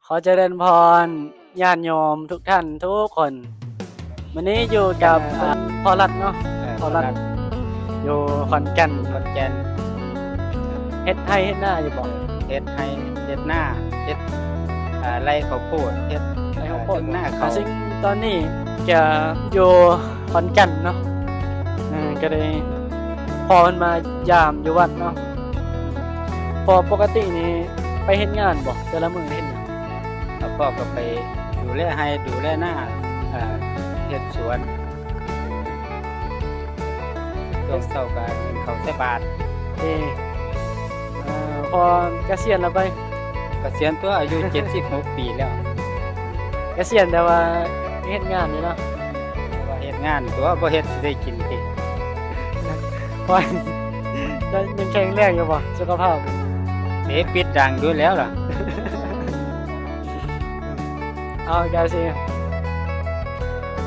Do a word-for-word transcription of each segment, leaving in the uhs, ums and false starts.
ขอเจริญพรญาติโยมทุกท่านทุกคน มื้อนี้อยู่กับ อ่า พ่อรัฐเนาะ เออ พ่อรัฐ พ่อรัฐ อยู่ขอนแก่น ขอนแก่น เฮ็ดไร่เฮ็ดนาอยู่บ่ เฮ็ดไร่เฮ็ดนา เฮ็ด อ่า ไร่ข้าวโพด เฮ็ด ไร่ข้าวโพด เอ่อ เฮ็ดนาข้าว ซึ่งตอนนี้ก็อยู่ขอนแก่นเนาะ เออ ก็เลยพ่อเพิ่นมายามอยู่วัดเนาะ พ่อปกตินี่ไปเฮ็ดงานบ่ แต่ละมื้อเฮ็ดหยัง แล้วพ่อก็ไปดูแลไร่ดูแลนา เอ่อ เฮ็ดสวน ช่วงเช้าก็นึ่งข้าวใส่บาตร เออ เอ่อ พ่อเกษียณแล้วไป เกษียณตัว อายุเจ็ดสิบหกปีแล้ว เกษียณแต่ว่าเฮ็ดงานอยู่เนาะ แต่ว่าเฮ็ดงานตัว บ่เฮ็ดสิได้กินติ พ่อยังแข็งแรงอยู่บ่ สุขภาพ เตะปิดดังอยู่แล้วล่ะ เอา ก็สิ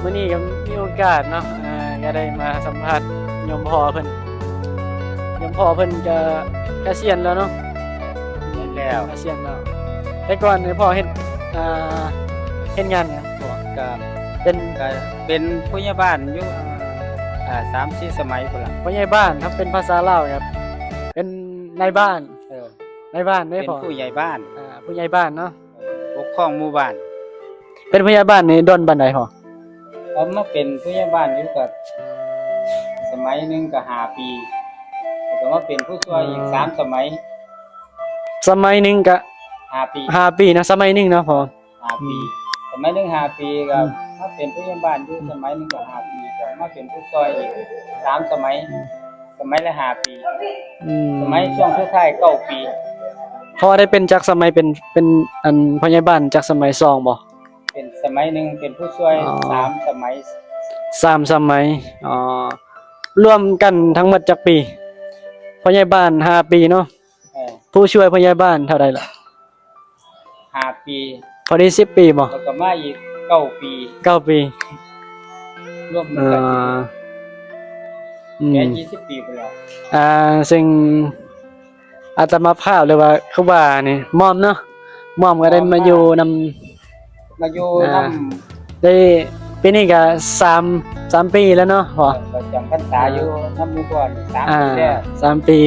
มื้อนี้ก็มีโอกาสเนาะ อ่า ก็ได้มาสัมภาษณ์โยมพ่อเพิ่น โยมพ่อเพิ่นก็เกษียณแล้วเนาะ เกษียณแล้ว เกษียณแล้ว แต่ก่อนนี่พ่อเฮ็ด อ่า เฮ็ดงานหยังพ่อ ก็เป็น ก็เป็นผู้ใหญ่บ้านอยู่ อ่า สามสี่สมัยพุ้นล่ะ ผู้ใหญ่บ้าน ถ้าเป็นภาษาลาวครับ เป็นนายบ้าน เออ นายบ้านเด้ เป็น พ่อ ผู้ใหญ่บ้าน อ่า ผู้ใหญ่บ้านเนาะ ปกครองหมู่บ้าน เป็นผู้ใหญ่บ้านนี่ดนปานใดพ่อ เอามาเป็นผู้ใหญ่บ้านอยู่ก็สมัยหนึ่งก็ห้าปี แล้วก็มาเป็นผู้ช่วยอีก อืม สามสมัย สมัยหนึ่งก็ ห้าปี ห้าปีนะ สมัยหนึ่งเนาะพ่อ ห้าปี อืม สมัยหนึ่งห้าปีก็ อืม มาเป็นผู้ใหญ่บ้านอยู่ อืม สมัยหนึ่งก็ห้าปี ก็มาเป็นผู้ช่วยอีกสามสมัย อืม สมัยละห้าปี อืม สมัยช่วงสุดท้ายเก้าปี พ่อได้เป็นจักสมัย เป็น เป็นอันผู้ใหญ่บ้านจักสมัย สองบ่ เป็นสมัยหนึ่งเป็นผู้ช่วย อ๋อ สามสมัย สามสมัย อ๋อ รวมกันทั้งหมดจักปี ผู้ใหญ่บ้านห้าปีเนาะ เออ ผู้ช่วยผู้ใหญ่บ้านเท่าใดล่ะ ห้าปี พอดีสิบปีบ่ แล้วก็มาอีกเก้าปี เก้าปี รวมกัน อ่า อืม แก่ยี่สิบปีพุ้นแล้ว อ่า ซึ่งอาตมาภาพหรือว่าครูบานี่ม่อมเนาะ ม่อมก็ได้มาอยู่นำ มาอยู่ อ่า นำ ได้ ปีนี้ก็สาม สามปีแล้วเนาะพ่อ ก็จำพรรษาอยู่นำหมู่พ่อนี่สาม อ่า ปีแล้ว สามปี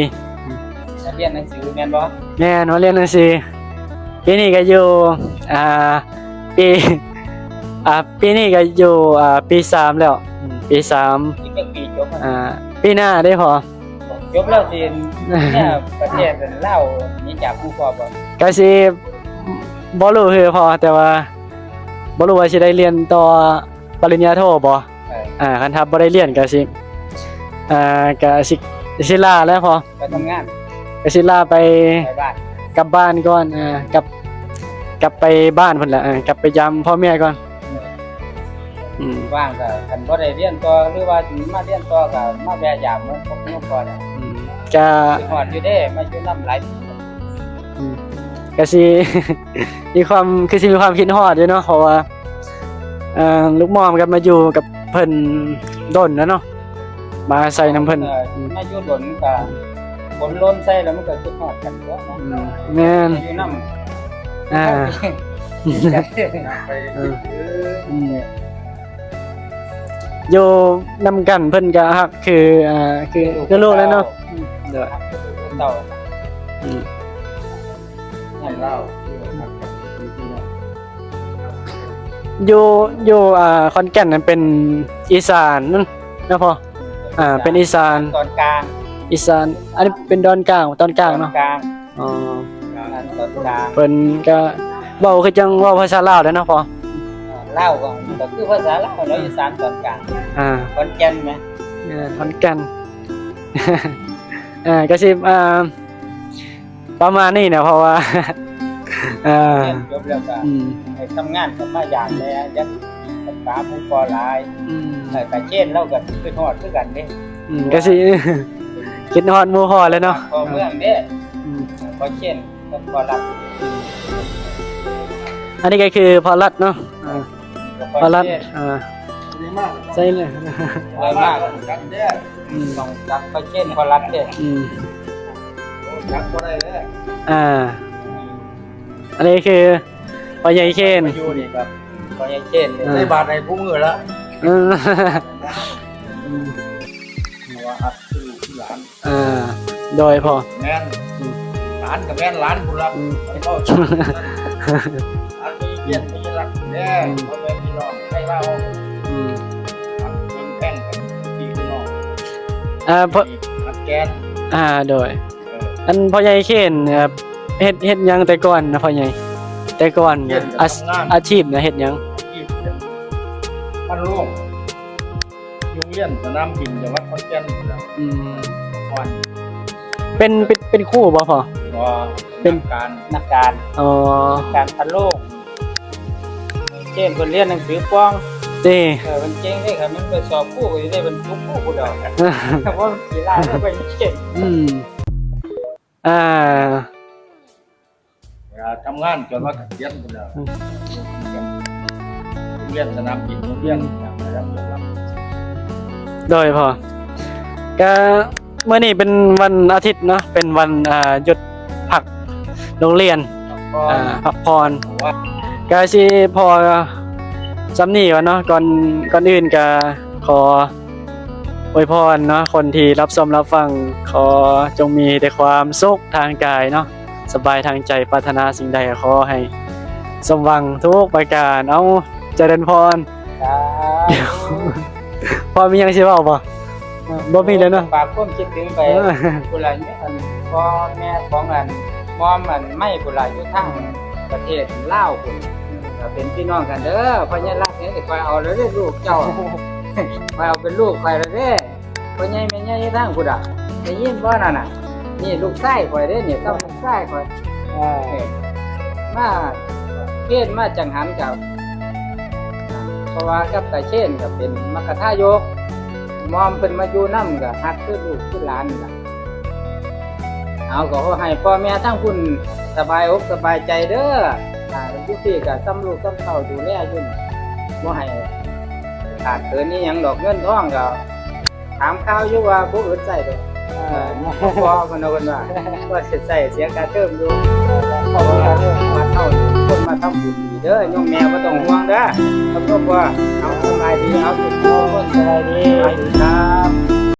มาเรียนหนังสือแม่นบ่ แม่น มาเรียนหนังสือ ปีนี้ก็อยู่ อ่า ปี อ่า ปีนี้ก็อยู่ อ่า ปีสามแล้ว อืม ปีสาม อีกจักปีจบอะ อ่า ปีหน้าเด้พ่อ จบแล้วสิเนี่ย ประเทศลาวหนีจากหมู่พ่อบ่ ก็สิบ่รู้คือพ่อ แต่ว่าบ่รู้ว่าสิได้เรียนต่อปริญญาโทบ่ เออ อ่า คันถ้าบ่ได้เรียนก็สิ อ่า ก็สิ สิลาแล้วพ่อ ไปทำงาน ก็สิลาไป ไปบ้าน กลับบ้านก่อน อ่า กลับ กลับไปบ้านพุ้นล่ะ อ่า กลับไปยามพ่อแม่ก่อน อืม ว่างก็ คันบ่ได้เรียนต่อ หรือว่าสิมาเรียนต่อก็มาแวะยามหมู่ หมู่พ่อเนี่ย อืม ก็ คิดฮอดอยู่เด้ มาอยู่นำหลายปี อืม ก็สิ มีความ คือสิมีความคิดฮอดอยู่เนาะ เพราะว่า เอ่อ ลูกม่อมก็มาอยู่กับเพิ่นดนแล้วเนาะ มาอาศัยนำเพิ่น เออ อืม มาอยู่ดนก็ฝนหล่นใส่แล้วมันก็คิดฮอดกันตั๊วเนาะ อืม แม่น อยู่นำ อ่า เออ อืม อยู่นำกันเพิ่นก็ฮักคือ อ่า คือ คือลูกแล้วเนาะ อืม เด้อ ฮักคือลูกคือเต้า อืม นั่นเล่า อยู่ อยู่ อ่า ขอนแก่นนั้นเป็นอีสานนั่นนะพ่อ อ่า เป็นอีสาน ตอนกลาง อีสาน อันนี้เป็นดอนกลาง ตอนกลางเนาะ ตอนกลาง อ๋อ อันตอนกลาง เพิ่นก็เว้าคือจังเว้าภาษาลาวแหละเนาะพ่อ ลาวก็ ก็คือภาษาลาวเนาะ อีสานตอนกลาง อ่า ขอนแก่นไหม เออ ขอนแก่น เออ ก็สิ อ่า ประมาณนี้นะ เพราะว่า เออ เรียนจบแล้วก็ อืม ให้ทำงานกับมายามแหน่ อยากศึกษาหมู่พ่อหลาย อืม เออ ตาเชนเราก็คิดฮอดคือกันเด้ อืม ก็สิ คิดฮอดหมู่พ่อแล้วเนาะ พ่อเมืองเด้ อืม พ่อเชนกับพ่อรัฐ อันนี้ก็คือพ่อรัฐเนาะ อ่า พ่อรัฐ เชน อ่า ใช่เลย รวยมาก อืม ต้องจักพ่อเชนพ่อรัฐเด้ อืม จักบ่ได้เด้ อ่า อันนี้คือ พ่อใหญ่เคน มาอยู่นี่ครับ พ่อใหญ่เคนนี่ เออ ใส่บาตรให้คู่มื้อละ เออ เพราะว่าฮักคือลูกคือหลาน อ่า โดยพ่อ แม่น อืม หลานก็แม่นหลานพุ้นละ อืม ไอ้พ่อ อันนี้เพี้ยนมีหลักแน่ อืม พ่อแม่พี่น้องไทยลาว อืม อันเพิ่งแป้งกันพี่น้อง อ่า พ่อ อัดแกน อ่า โดย เออ อันพ่อใหญ่เคนครับ เฮ็ด เฮ็ดหยังแต่ก่อนนะพ่อใหญ่ แต่ก่อน เฮ็ด อาช- ทำงาน อาชีพนะเฮ็ดหยัง อาชีพเป็นพันโรง โรงเรียนสนามบินจังหวัดขอนแก่นพุ้นแหละ อืม ก่อน เป็น เป็น เป็นครูบ่พ่อ บ่ เป็น นักการ นักการ อ๋อ นักการพันโรง เคนเพิ่นเรียนหนังสือปอง ติ เออ เพิ่นเก่งเด้ คันมันไปสอบครูก็สิได้บรรจุครูพุ้นดอก แต่ว่ามันขี้ร้ายแล้วไปเคน อืม อ่า เวลาทำงานจนว่าเกษียณพุ้นแหละ อืม โรงเรียนสนามบิน โรงเรียนอย่างไรครับ โดยพ่อ ก็มื้อนี้เป็นวันอาทิตย์เนาะ เป็นวัน อ่า หยุดพักโรงเรียน พักผ่อน อ่า พักผ่อน ว่า ก็สิพอส่ำนี้ก่อนเนาะ ก่อน ก่อนอื่นก็ขออวยพรเนาะ คนที่รับชมรับฟัง ขอจงมีแต่ความสุขทางกายเนาะ สบายทางใจ ปรารถนาสิ่งใดก็ขอให้สมหวังทุกประการ เอ้า เจริญพร สาธุ พ่อมีหยังสิเว้าบ่ บ่มีแล้วเนาะ ฝากความคิดถึงไป เออ พุ้นล่ะ อันพ่อแม่ของอันมอมอันไม่พุ้นล่ะ อยู่ทางประเทศลาวพุ้น ก็เป็นพี่น้องกันเด้อ พ่อใหญ่รักเนี่ย คอยเอาแล้วเด้อลูกเจ้า คอยเอาเป็นลูกคอยแล้วเด้อ พ่อใหญ่แม่ใหญ่อยู่ทางพุ้นน่ะ ได้ยินบ่นั่นน่ะ นี่ลูกชายข้อยเด้อ นี่ซ้ำลูกชายข้อย อ่า เออ มาเคนมาจังหันกับ เพราะว่ากับตาเคนก็เป็นมัคคทายก มอมเพิ่นมาอยู่นำก็ฮักคือลูกคือหลานนั่นล่ะ เอา ก็ขอให้พ่อแม่ทั้งพุ้นสบายอกสบายใจเด้อ อ่า อยู่พี้ก็ส่ำลูกส่ำเต้าดูแลอยู่ บ่ให้ขาดเขินอีหยังดอก เงินทองก็ ถามข่าวอยู่ว่าบ่อึดใช้ดอก เออ บ่ เพิ่นว่า เพิ่นว่า ว่าสิใช้เสียค่าเทอมอยู่ ขอบคุณครับ วัดเฮานี่คนมาทำบุญดีเด้อ โยมแม่บ่ต้องห่วงเด้อ ครับ ครอบครัว เอา สบายดี เอา สุข สบายดี สบายดีครับ